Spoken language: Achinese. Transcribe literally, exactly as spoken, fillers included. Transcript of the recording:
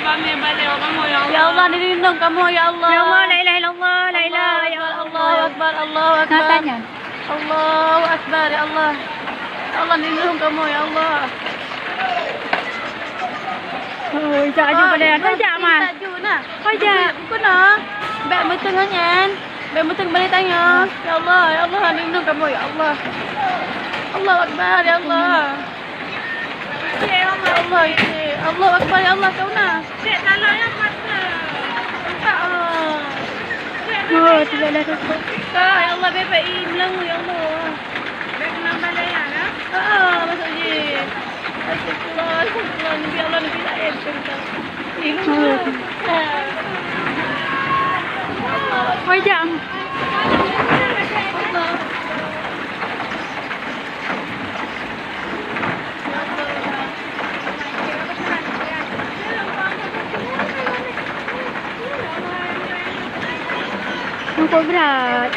Kami balik kamu, ya Allah. Ya Allah, lindungi kamu, ya Allah. Ya Allah, la ilaha illallah, la ilaha illallah. Allahu Akbar, Allahu Akbar, Allahu Akbar. Allahu Akbar, ya Allah. Ya Allah, lindungi kamu, ya Allah. Oh, ijak aju pada ijak, Mak. Ijak aju, nah. Oh, ijak. Bukan, nah. Bèk meuteung nyan. Bèk meuteung balik tanyoe. Ya Allah, ya Allah, lindungi kamu, ya Allah. Allahu Akbar, ya Allah. Ya Allah, ya Allah. Allahu Akbar, ya Allah, kau na. Cek, kalau yang mata. Ah. Oh, tidak ada apa-apa. Ah, ya Allah, bebek ini melanggu, ya Allah. Bebek menambah daya, ya? Ah, masuk je. Astagfirullah, astagfirullah. Nabi Allah, Nabi lain. Astagfirullah. Wajah. Nampak berat.